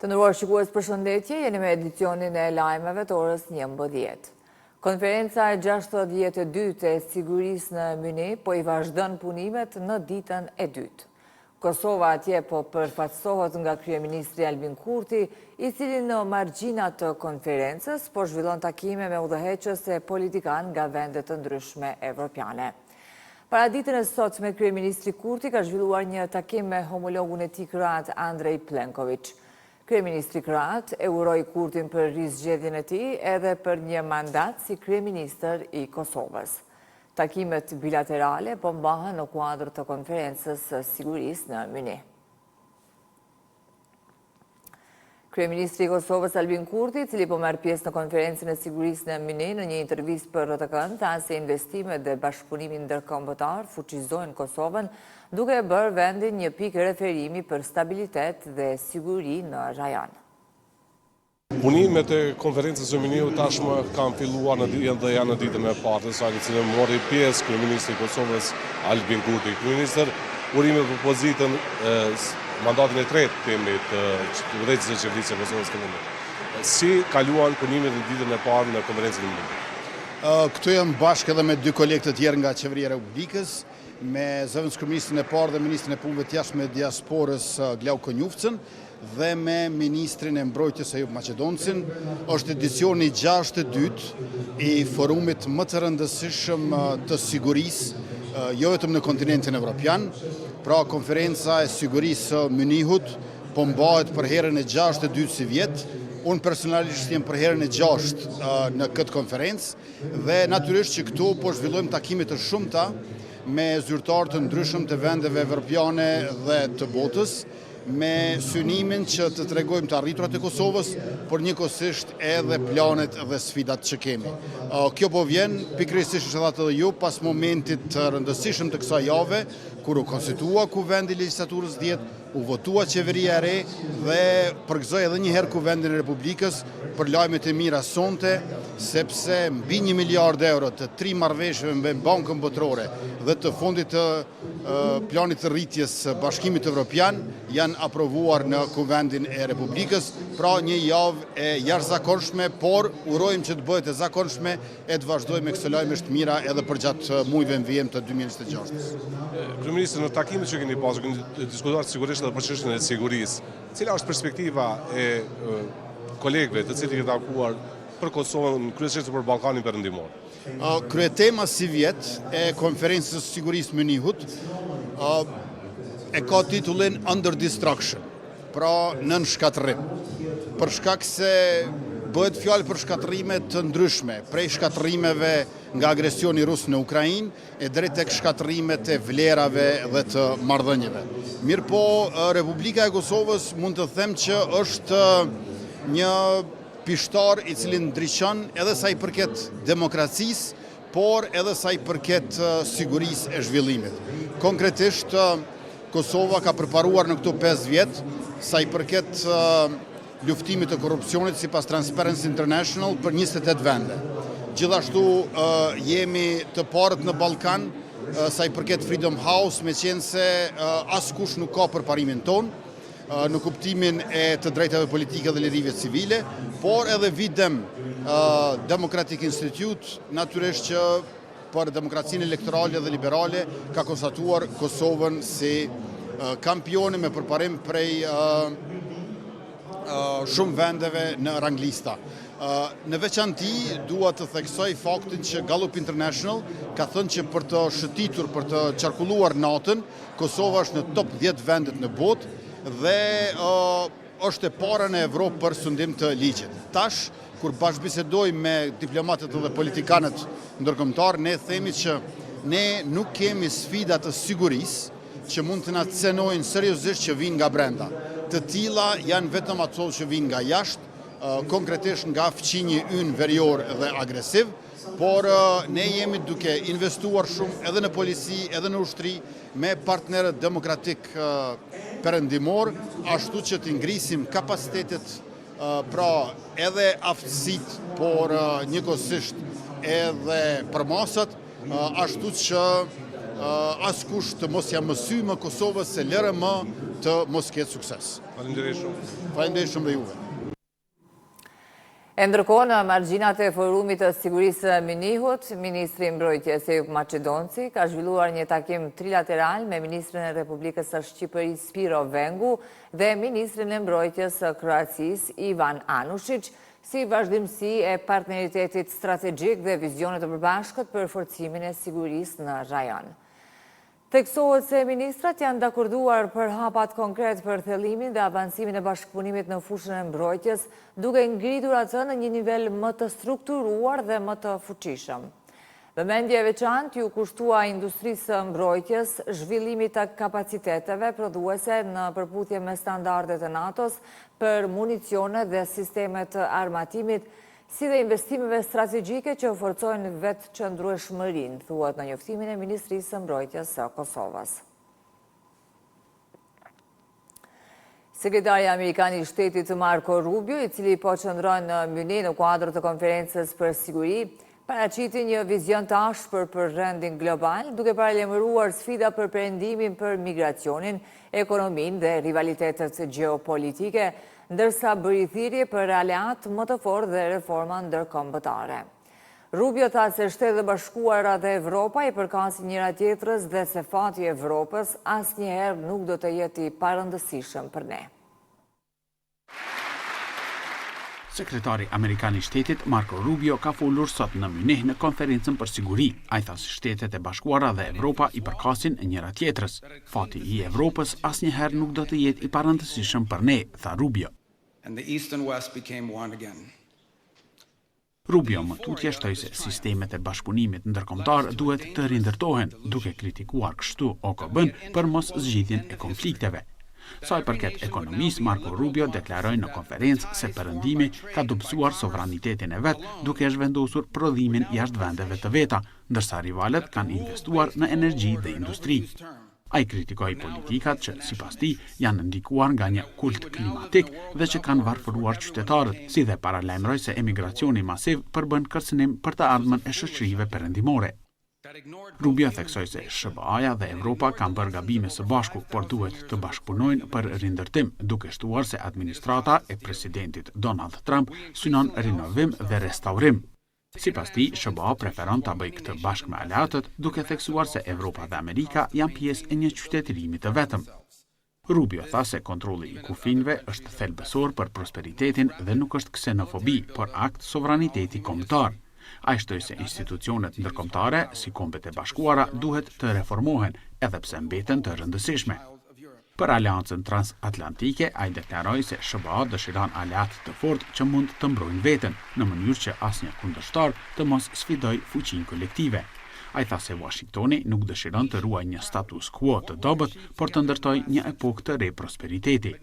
Të nderuar shikues përshëndetje, jeni me edicionin e lajmeve të orës 11. Konferenca e 62 e sigurisë në Mynih po i vazhdon punimet në ditën e dytë. Kosova atje po përfaqësohet nga kryeministri Albin Kurti, i cili në margjina të konferencës po zhvillon takime me udhëheqës e politikanë nga vende të ndryshme evropiane. Paraditen e sotme, kryeministri Kurti ka zhvilluar një takim me homologun e tij kroat Andrej Plenković. Kryeministri kroat e uroi Kurtin për rizgjedhjen e tij edhe për një mandat si kryeministër i Kosovës. Takimet bilaterale po mbahen në kuadër të konferencës së sigurisë në Mynih. Kryeministri i Kosovës Albin Kurti, i cili po merr pjesë në konferencën e sigurisë në Mynih në një intervistë për RTK-në, tha se investimet dhe bashkëpunimi ndërkombëtar fuqizojnë Kosovën, duke e bërë vendin një pikë referimi për stabilitet dhe siguri në rajon. Punimet e konferencës së Mynihut tashmë kanë filluar në dhe janë në ditën e parë të saj, në cilën mori pjesë kryeministri i Kosovës Albin Kurti. Kryeministër, urime për pozitën mandatin e tretë themi të udhëheqjes së qeverisë së Kosovës fillimisht. Si kaluan punimet në ditën e parë në konferencën e Mynihut? Këtu jam bashkë edhe me dy kolegë të tjerë nga Qeveria e Republikës, me zëvendëskryeministrin e parë dhe ministrin e Punëve të Jashtme e Diasporës Glauk Konjufcën dhe me ministrin e Mbrojtjes Ejup Maqedoncin. Është edicioni 62 i forumit më të rëndësishëm të sigurisë, jo vetëm në kontinentin evropian, pra konferenca e sigurisë së Mynihut po mbahet për herën e 62 sivjet. Unë personalisht jem për herën e 6 në këtë konferencë dhe natyrisht që këtu po zhvillojmë takime të shumta me zyrtarë të ndryshëm të vendeve evropiane dhe të botës, me synimin që të tregojmë të arriturat e Kosovës, por njëkohësisht edhe planet dhe sfidat që kemi. Kjo po vjen, pikërisht siç e thatë edhe ju, pas momentit të rëndësishëm të kësaj jave, kur u konstituua Kuvendi i Legjislaturës 10, u votua qeveria e re dhe përgëzoj edhe një herë Kuvendin e Republikës për lajmet e mira sonte, sepse mbi 1 miliard euro të tri marrëveshjeve me Bankën Botërore dhe të Fondit të Planit të Rritjes së Bashkimit Evropian janë aprovuar në Kuvendin e Republikës, pra një javë e jashtëzakonshme, por urojmë që të bëhet e zakonshme e të vazhdojmë me këso lajmesh të mira edhe përgjatë muajve në vijim të 2026-ës. Kryeministër, në takimet që keni pasur, keni diskutuar sigurisht edhe për çështjen e sigurisë. Cila është perspektiva e kolegëve të cilët i keni takuar për Kosovën, kryesisht për Ballkanin Perëndimor? Kryetema sivjet e konferencës së sigurisë Mynihut e ka titullin Under Destruction, pra nën shkatërrim. Për shkak se bëhet fjalë për shkatërrime të ndryshme, prej shkatërrimeve nga agresioni rus në Ukrainë e deri tek shkatërrimet e vlerave dhe të marrëdhënieve. Mirëpo, Republika e Kosovës mund të them që është një Pishtar i cili ndriçon edhe sa i përket demokracisë, por edhe sa i përket sigurisë e zhvillimit. Konkretisht, Kosova ka përparuar në këto 5 vjet sa i përket luftimit të korrupsionit sipas Transparency International për 28 vende. Gjithashtu jemi të parët në Ballkan sa i përket Freedom House, meqenëse askush nuk ka përparimin tonë, në kuptimin e të drejtave politike dhe lirive civile, por edhe V-Dem Democratic Institute, natyrisht që për demokracinë elektorale dhe liberale ka konstatuar Kosovën si kampione me përparim prej shumë vendeve në ranglista. Në veçanti, dua të theksoj faktin që Gallup International ka thënë që për të shëtitur, për të qarkulluar natën, Kosova është në top 10 vendet në botë dhe është e para në Evropë për sundim të ligjit. Tash, kur bashkëbisedojmë me diplomatët dhe politikanët ndërkombëtarë, ne themi që ne nuk kemi sfida të sigurisë që mund të na cenojnë seriozisht që vijnë nga brenda. Të tilla janë vetëm ato që vijnë nga jashtë, konkretisht nga fqinji ynë verior dhe agresiv, Por ne jemi duke investuar shumë edhe në polici, edhe në ushtri, me partnerët demokratik perëndimor, ashtu që t'i ngrisim kapacitetet, pra edhe aftësitë, por njëkohësisht edhe përmasat, ashtu që askush të mos ia mësyjë më Kosovës se lëre më të mos ketë sukses. Faleminderit shumë. Faleminderit shumë dhe juve. E ndërkohë në margjinat e forumit të sigurisë së Mynihut, ministri i Mbrojtjes Ejup Maqedonci ka zhvilluar një takim trilateral me ministrin e Republikës së Shqipërisë Spiro Vengu dhe ministrin e Mbrojtjes së Kroacisë Ivan Anushiç, si vazhdimësi e partneritetit strategjik dhe vizionit të përbashkët për forcimin e sigurisë në rajon. Theksohet se ministrat janë dakorduar për hapat konkretë për thellimin dhe avancimin e bashkëpunimit në fushën e mbrojtjes, duke ngritur atë në një nivel më të strukturuar dhe më të fuqishëm. Vëmendje e veçantë iu kushtua industrisë së mbrojtjes, zhvillimit të kapaciteteve prodhuese në përputhje me standardet e NATO-s për municione dhe sisteme të armatimit, si dhe investimeve strategjike që forcojnë vetëqëndrueshmërinë, thuhet në njoftimin e Ministrisë së Mbrojtjes së Kosovës. Sekretari amerikan i Shtetit Marco Rubio, i cili po qëndron në Mynih në kuadër të konferencës për siguri, paraqiti një vizion të ashpër për rendin global, duke paralajmëruar sfida për Perëndimin për migracionin, ekonominë dhe rivalitetet gjeopolitike, ndërsa bëri thirrje për aleatë më të fortë dhe reforma ndërkombëtare. Rubio tha se Shtetet e Bashkuara dhe Evropa i përkasin njëra-tjetrës dhe se fati i Evropës asnjëherë nuk do të jetë i parëndësishëm për ne. Sekretari amerikan i Shtetit, Marco Rubio, ka folur sot në Mynih në konferencën për siguri. Ai tha se Shtetet e Bashkuara dhe Evropa i përkasin njëra-tjetrës. Fati i Evropës asnjëherë nuk do të jetë i parëndësishëm për ne, tha Rubio. Rubio më tutje shtoi se sistemet e bashkëpunimit ndërkombëtar duhet të rindërtohen, duke kritikuar kështu OKB-në për mos zgjidhjen e konflikteve. Sa i përket ekonomisë, Marco Rubio deklaroi në konferencë se Perëndimi ka dobësuar sovranitetin e vet duke e zhvendosur prodhimin jashtë vendeve të veta, ndërsa rivalët kanë investuar në energji dhe industri. Ai kritikoi politikat që, sipas tij, janë ndikuar nga një kult klimatik dhe që kanë varfëruar qytetarët, si dhe paralajmëroi se emigracioni masiv përbën kërcënim për të ardhmen e shoqërive perëndimore. Rubio theksoi se SHBA-ja dhe Evropa kanë bërë gabime së bashku, por duhet të bashkëpunojnë për rindërtim, duke shtuar se administrata e presidentit Donald Trump synon rinovim dhe restaurim. Sipas tij, SHBA preferon ta bëjë këtë bashkë me aleatët, duke theksuar se Evropa dhe Amerika janë pjesë e një qytetërimi të vetëm. Rubio tha se kontrolli i kufinjve është thelbësor për prosperitetin dhe nuk është ksenofobi, por akt sovraniteti kombëtar. Ai shtoi se institucionet ndërkombëtare, si Kombet e Bashkuara, duhet të reformohen, edhe pse mbeten të rëndësishme. Për aleancën transatlantike, ai deklaroi se SHBA dëshiron aleatë të fortë që mund të mbrojnë veten, në mënyrë që asnjë kundërshtar të mos sfidojë fuqinë kolektive. Ai tha se Uashingtoni nuk dëshiron të ruajë një status quo të dobët, por të ndërtojë një epokë të re prosperiteti.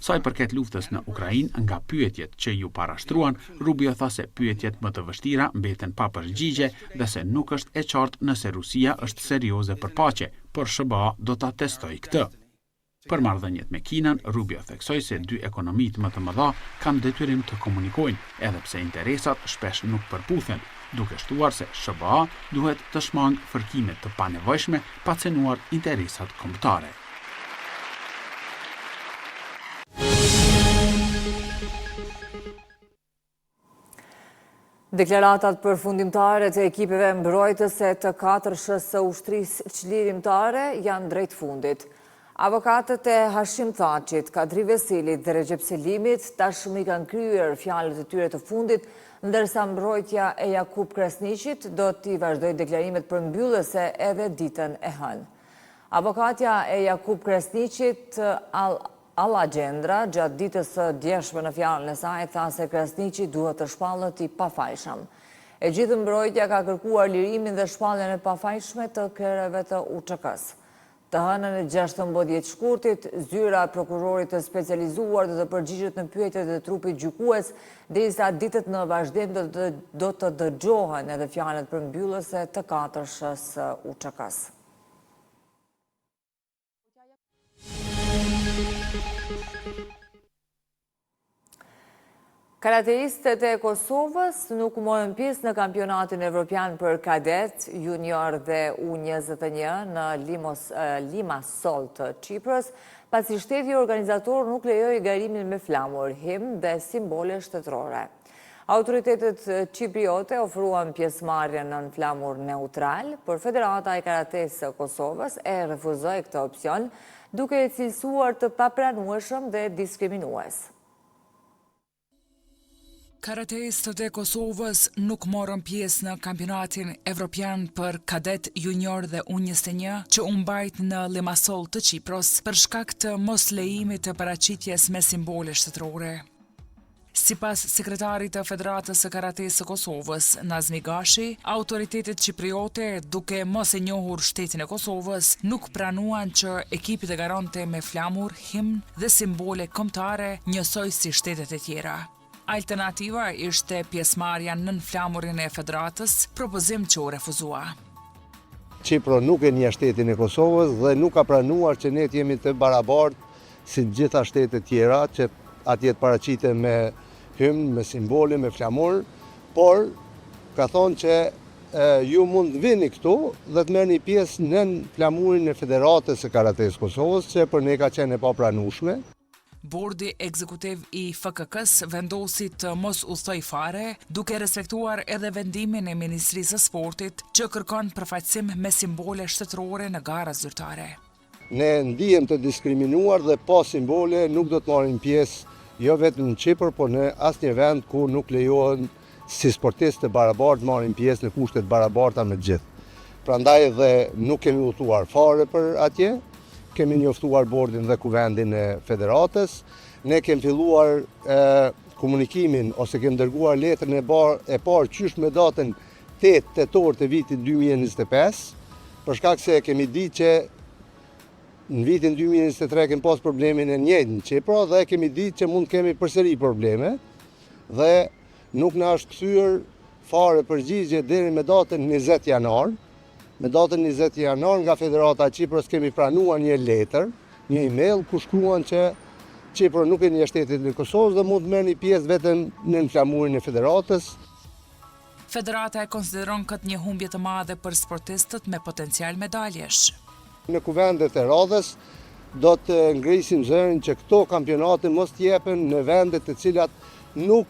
Sa i përket luftës në Ukrainë, nga pyetjet që iu parashtruan, Rubio tha se pyetjet më të vështira mbeten pa përgjigje dhe se nuk është e qartë nëse Rusia është serioze për paqe, por SHBA do ta testojë këtë. Për marrëdhëniet me Kinën, Rubio theksoi se dy ekonomitë më të mëdha kanë detyrim të komunikojnë, edhe pse interesat shpesh nuk përputhen, duke shtuar se SHBA duhet të shmangë fërkime të panevojshme pa cenuar interesat kombëtare. Deklaratat përfundimtare të ekipeve mbrojtëse të katërshës së ushtrisë çlirimtare janë drejt fundit. Avokatët e Hashim Thaçit, Kadri Veselit dhe Rexhep Selimit tashmë i kanë kryer fjalët e tyre të fundit, ndërsa mbrojtja e Jakup Krasniqit do t'i vazhdojë deklarimet përmbyllëse edhe ditën e hënë. Avokatja e Jakup Krasniqit, Alla Gjendra, gjatë ditës së djeshme në fjalën e saj tha se Krasniqi duhet të shpallet i pafajshëm. E gjithë mbrojtja ka kërkuar lirimin dhe shpalljen e pafajshme të krerëve të UÇK-së. Të hënën e 16 shkurtit, zyra e prokurorit të specializuar do të përgjigjet në pyetjet e trupit gjykues, derisa ditët në vazhdim do të dëgjohen edhe fjalët përmbyllëse të katërshës së UÇK-së. Karateistët e Kosovës nuk morën pjesë në kampionatin evropian për kadet, junior dhe U21 në Limassol të Qipros, pasi shteti organizator nuk lejoi garimin me flamur, himn dhe simbole shtetërore. Autoritetet qipriote ofruan pjesëmarrjen nën flamur neutral, por Federata e Karatesë së Kosovës e refuzoi këtë opsion, duke e cilësuar të papranueshëm dhe diskriminues. Karateistët e Kosovës nuk morën pjesë në Kampionatin Evropian për Kadet Junior dhe U21 që u mbajt në Limassol të Qipros për shkak të moslejimit të paraqitjes me simbole shtetërore. Sipas sekretarit të Federatës së Karatesë së Kosovës, Nazmi Gashi, autoritetet qipriote, duke mos e njohur shtetin e Kosovës, nuk pranuan që ekipi të garonte me flamur, himn dhe simbole kombëtare njësoj si shtetet e tjera. Alternativa ishte pjesëmarrja nën flamurin e Federatës, propozim që u refuzua. Qipro nuk e njeh shtetin e Kosovës dhe nuk ka pranuar që ne të jemi të barabartë si të gjitha shtetet tjera, që atje të paraqiten me himn, me simbole, me flamur, por ka thonë që Ju mund të vini këtu dhe të merrni pjesë nën flamurin e Federatës së Karatesë Kosovës, që për ne ka qenë e papranueshme. Bordi Ekzekutiv i FKK-së vendosi të mos udhëtojë fare, duke respektuar edhe vendimin e Ministrisë së Sportit, që kërkon përfaqësim me simbole shtetërore në gara zyrtare. Ne ndihem të diskriminuar dhe pa simbole nuk do të marrim pjesë jo vetëm në Qipër, por në asnjë vend ku nuk lejohen si sportistë të barabartë të marrim pjesë në kushte të barabarta me të gjithë. Prandaj dhe nuk kemi udhëtuar fare për atje, kemi njoftuar bordin dhe kuvendin e federatës, ne kemi filluar komunikimin ose kemi dërguar letrën e e parë qysh me datën 8 tetor të vitit 2025, për shkak se kemi ditë që në vitin 2023 kemi pas problemin e njëjtë në Qipro dhe kemi ditë që mund të kemi përsëri probleme dhe nuk na është kthyer fare përgjigje deri me datën 20 janar. Me datën 20 janar nga Federata e Qipros kemi pranuar një letër, një email ku shkruan që Qipro nuk e njeh shtetin e Kosovës dhe mund të merrni pjesë vetëm nën flamurin e Federatës. Federata e konsideron këtë një humbje të madhe për sportistët me potencial medaljesh. Në kuvendet e radhës do të ngrisim zërin që këto kampionate mos të jepen në vende të cilat nuk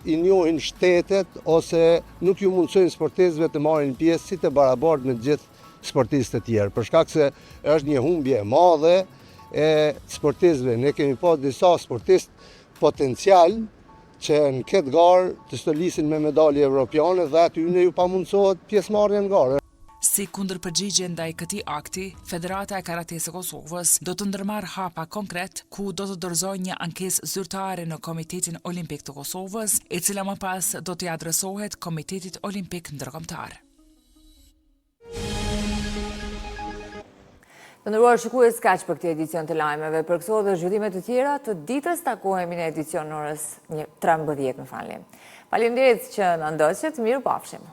i njohin shtetet ose nuk ju mundësojnë sportistëve të marrin pjesë si të barabartë me të gjithë sportistët e tjerë, për shkak se është një humbje e madhe e sportistëve. Ne kemi pas disa sportistë potencial që në këtë garë të stolisin me medalje evropiane dhe atyne ju pamundësohet pjesëmarrja në garë. Si kundërpërgjigje ndaj këtij akti, Federata e Karatesë së Kosovës do të ndërmarrë hapa konkret ku do të dorëzojë një ankesë zyrtare në Komitetin Olimpik të Kosovës, e cila më pas do t'i adresohet Komitetit Olimpik Ndërkombëtar. Të nderuar shikues, kaq për këtë edicion të lajmeve. Për këto dhe zhvillime të tjera të ditës takohemi në edicionin e orës 13, më falni. Faleminderit që na ndoqët, mirupafshim.